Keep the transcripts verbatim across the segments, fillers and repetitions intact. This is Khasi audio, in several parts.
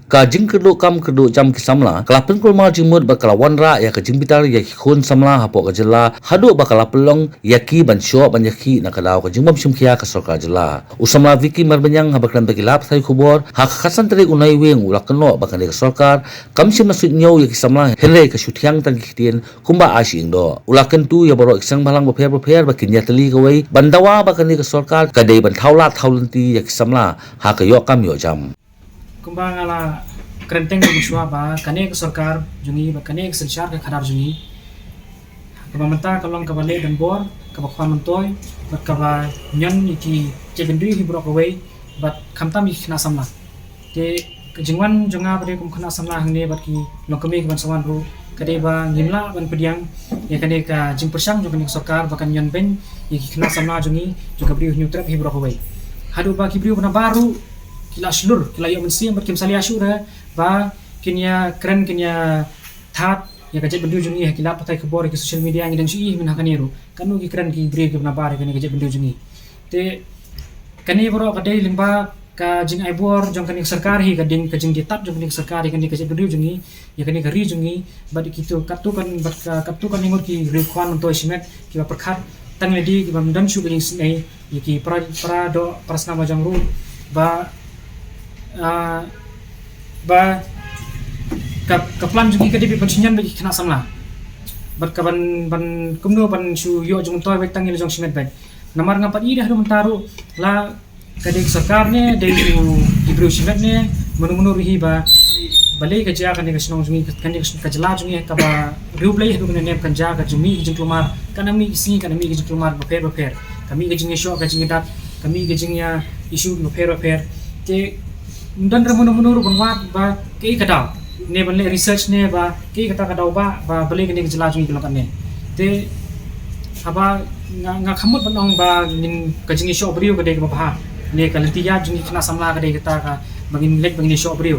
Ka jingkyrduh kam kyrduh jam ki samla ka la pynkulmar jingmut bad ka la wanrah ïa ka jingbitar ïa ki khun samla hapoh ka jylla, haduh ba ka la pynlong ïa ki ban shoh ban ïakhih na ka daw ka jingbym shim khia ka sorkar jylla. U samla Vicky Marbaniang, haba kren bad ki lad pathai khubor ha ka khatsan tarik u Naiwieng, u la kynnoh ba kane ka sorkar kam shym la suidñiew ïa ki samla, hynrei ka shu thiang tang ki ktien kumba ai shi iing doh. U la kyntu ïa baroh ki seng bhalang bapher bapher ba kin ïatylli kawei ban dawa ba kane ka sorkar ka dei ban thaw lad thaw lynti ïa ki samla ha ka ïoh kam ïoh jam. Kumba nga la kren teng mynshuwa ba kane ka sorkar jong ngi bad kane ka synshar ka khadar jong ngi, kaba mynta ka long kaba leh donbor, kaba khwan myntoi bad kaba ñion ïa ki jaitbynriew hi baroh kawei bad khamtam ïa ki khynnah samla. Te ka jingwan jong nga pat de kum khynnah samla hangne bad ki longkmie kiban sa wan ruh ka dei ba ngim lah ban pdiang ïa kane ka jingpyrshang jong kane ka sorkar ba kan ñion beiñ ïa ki khynnah samla jong ngi, jong ka Bri u Hynñiewtrep hi baroh kawei. Haduh ba ki briew ba nabar ruh ki la shlur, ki la ïoh mynsiem bad kim salia shuh re ba kin ïa kren, kin ïa thad ïa ka jaitbynriew jong ngi ha ki lad pathai khubor, ha ki social media. Ngi dang shu ïohi mynta ha kane ruh katno ki kren ki briew kiba nabar ïa kane ka jaitbynriew jong ngi. Te kane baroh ka dei lyngba ka jingai bor jong kane ka sorkar hi, ka ding ka jingdie tad jong kane ka sorkar ïa kane ka jaitbynriew jong ngi, ïa kane ka ri jong ngi. Bad kito katto kan, bad ka katto katne ngut ki riewkhwan myntoi shimet kiba pyrkhat tang ïa lade, kiba ym don shuh ka jingisynei ïa ki para, para doh para snam lajong ruh ba, ah, ba ka, ka plan jong ki ka dei ban shu ñion bad ki khynnah samla bad ka ban, ban kumno ban shu ïoh jingmyntoi beit tang ïa lajong shimet beit. Namar ngam pat i da haduh mynta ruh la ka dei ka sorkar ne dei u, ki briew shimet ne mano mano ruh hi, ba balei ka jia kane ka shnong jong ngi, kane ka jylla jong ngi kaba riewblei haduh kane ne kan jia ka jingmih ka jingkulmar, kan mih ki sngi, kan mih ki jingkulmar bapher bapher, ka mih ka jingïashoh ka jingïadat, ka mih ka jingïa issue bapher bapher. Te ym don re mano mano ruh ban wad ba kaei ka daw ne ban leh research ne ba kaei kata ka daw ba, ba balei kane ka jylla jong ngi ka long katne. Te haba nga, nga khlem mut ban ong ba ngin, ka jingïashoh briew ka dei kaba bha ne ka lynti ïaid jong ngi khynnah samla ka dei kata ka ba ngin leit ba ngin ïashoh briew,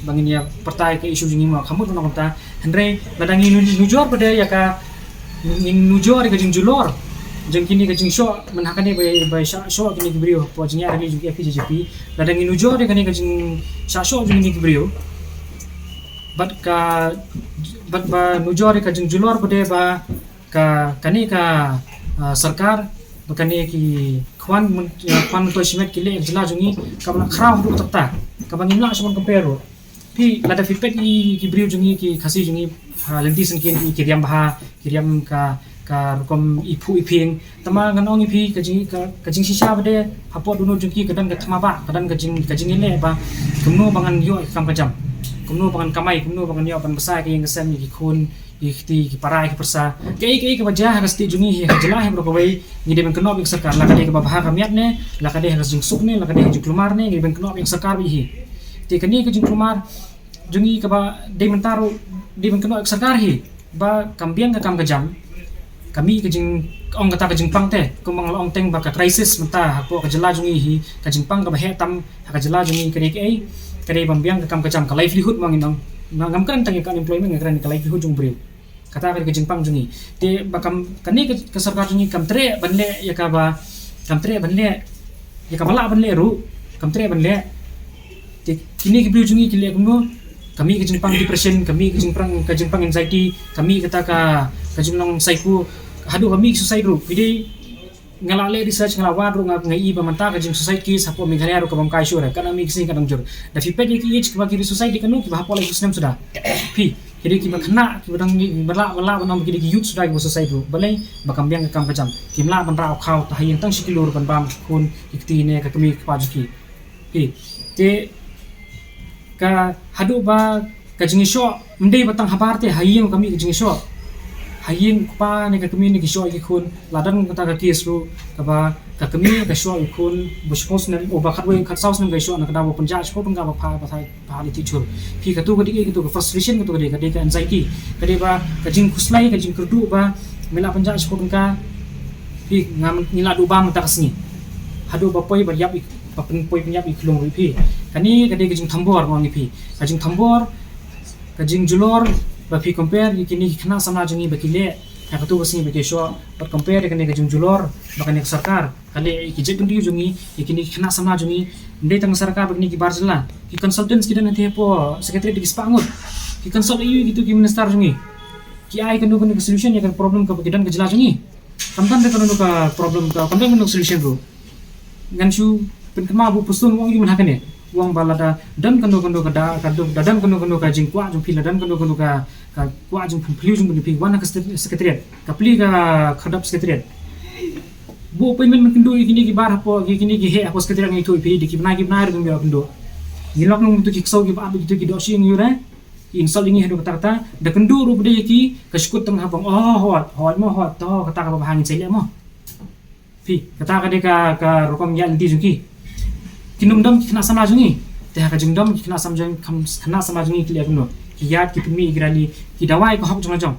ba ngin ïa pyrta ïa ka issue jong ngi, nga khlem mut ban ong kumta. Hynrei lada ngi nu-, nujor pat de ïa ka, ngi nujor ïa ka jingjulor jong kine ka jingshoh mynta ha kane ba, ba shah shoh kine ki briew hapoh jingïaid rally jong ki F K J G P. Lada ngi nujor ïa kane ka jingshah shoh jong kine ki briew bad ka, bad ba nujor ïa ka jingjulor pat de ba ka, kane ka, ah, sorkar, ba kane ki khwan myn-, ah, khwan myntoi shimet ki leh ïa ka jylla jong ngi kaba la khraw haduh katta katta, kaba ngim lah shuh ban compare ruh. Phi, lada phi peit ïa ki briew jong ngi, ki Khasi jong ngi ha lynti syngkien, ki, ki riam bha, ki riam ka, ka rukom i phuh i phieng. Tangba ngan ong ïa phi ka jing, ka, ka jingshisha pat de hapoh dohnud jong ki ka don ka thma ba, ka don ka jing, ka jingïaleh ba kumno ba ngan ïoh ïa ka kam ka jam, kumno ba ngan kamai, kumno ba ngan ïoh ban bsa ïa ka ïing ka sem, ïa ki khun, ïa ki kti, ïa ki para, ïa ki pyrsa. Kaei kaei kaba jia ha ka state jong ngi, ha ka jylla hi baroh kawei, ngi dei ban kynnoh bad ka sorkar, la ka dei kaba bha ka miat ne, la ka dei ha ka jingsuk ne, la ka dei ha ka jingkulmar ne, ngi dei ban kynnoh bad ka sorkar beit hi. Te kane ka jingkulmar jong ngi kaba dei mynta ruh dei ban kynnoh bad ka sorkar hi ba kam biang ka kam ka jam. Ka mih ka jing, ong kata ka jingpang te, kumba nga la ong teng ba ka crisis mynta hapoh ka jylla jong ngi hi, ka jingpang kaba heh tam ha ka jylla jong ngi ka dei kaei? Ka dei ban biang ka kam ka jam, ka livelihood ma ngi nong. Nga, ngam kren tang ïa ka unemployment, nga kren ka livelihood jong u briew. Kata ka dei ka jingpang jong ngi. Te ba kam, kane ka, ka sorkar jong ngi kam treh ban leh ïa kaba, kam treh ban leh ïa kaba lah ban leh ruh, kam treh ban leh. Te kine ki briew jong ngi ki leh kumno? Ka mih ka jingpang depression, ka mih ka jingpang, ka jingpang anxiety, ka mih kata ka, ka jinglong psycho, haduh ka mih suicide ruh. Phi dei, nga la leh research, nga la wad ruh, nga, nga i ba mynta ka jingsuicide case hapoh Meghalaya ruh ka bym kai shuh re, ka dang mih ka sngi ka dang jur. Da phi peit ïa ki age kaba ki suicide, kano kiba hapoh laiphew snem suda? Phi, ki dei kiba khynnah, kiba dang, kiba lah, ba lah ban ong ba ki dei ki youth suda kiba suicide ruh. Balei? Ba kam biang ka kam ka jam. Kim lah ban rah u khaw, te ha ïing tang shi kilo ruh ban bam ki khun ki kti ne ka kmie ka kpa jong ki. Phi, te ka haduh ba ka jingïashoh ym dei ba tang habar te, ha ïing ka mih ka jingïashoh. Ha ïing u kpa ne ka kmie ne ki shoh ïa ki khun, la don kata ka case ruh kaba ka kmie ka shoh ïa u khun ba shiphew snem, o ba khatwei khatsaw snem ka shoh, na ka daw ba pynjah shiphew tyngka ba pha, ba pha, pha leit thied jhur. Phi, kato ka dei, kato ka frustration, kato ka dei, ka dei ka anxiety, ka dei ba ka jingkhuslai, ka jingkyrduh ba me la pynjah shiphew tyngka. Phi, ngam, ngi la duh bam mynta ka sngi. Haduh ba poi ba ïap ïa, ba pyn, poi pynïap ïa ki khlung ruh phi. Kane ka dei ka jingthombor ma ngi phi. Ka jingthombor, ka jingjulor, ba phi compare ïa kine ki khynnah samla jong ngi ba ki leh Ha katu ka sngi ba ki shoh, bad compare ïa kane ka jingjulor ba kane ka sorkar ka leh ïa ki jaitbynriew jong ngi, ïa kine ki khynnah samla jong ngi. Ym dei tang ka sorkar ba kine ki bar jylla, ki consultants ki don hangne hapoh secretariat da ki spah ngut. Ki consult ïa u, ïa kitu ki minister jong ngi. Ki ai kano kano ka solution ïa ka problem kaba ki don ka jylla jong ngi. Kam don da kano kano ka problem ka, kam don kano ka solution ruh. Ngan shu pynkynmaw ba u Prestone u ong ïa u mynha kane. U ong ba lada don kano kano ka da, ka don, da don kano kano ka jingkwah jong phi, la don kano kano ka, ka kwah jingpynphylliew jong phi, wan ha ka secretariat, ka plie ka khyrdop secretariat. Buh appointment ban kynduh ïa kine ki bar hapoh, ïa kine ki heh hapoh secretariat, ngi ïathuh ïa phi, da ki bnai ki bnai ruh ngim ïoh kynduh. Ngi lok nong tu ki ksew kiba ap ïa kitu ki dohshiong ïa u re. Ki insult ïa ngi haduh katta katta. Da kynduh ruh ba dei ïa ki, ka shu kut tang hap ong, oh, hooid, hooid mo, hooid, to kata kaba bha ngin sa ïaleh mo. Phi, kata ka dei ka, ka rukom ïaid lynti jong ki. Kin ym dom ki khynnah samla jong ngi. Te ha ka jingdom ki khynnah samla jong, khynnah samla jong ngi ki leh kumno? Ki ïaid, ki pynmih ïa ki rally, ki dawa ïa ka hok jong la jong.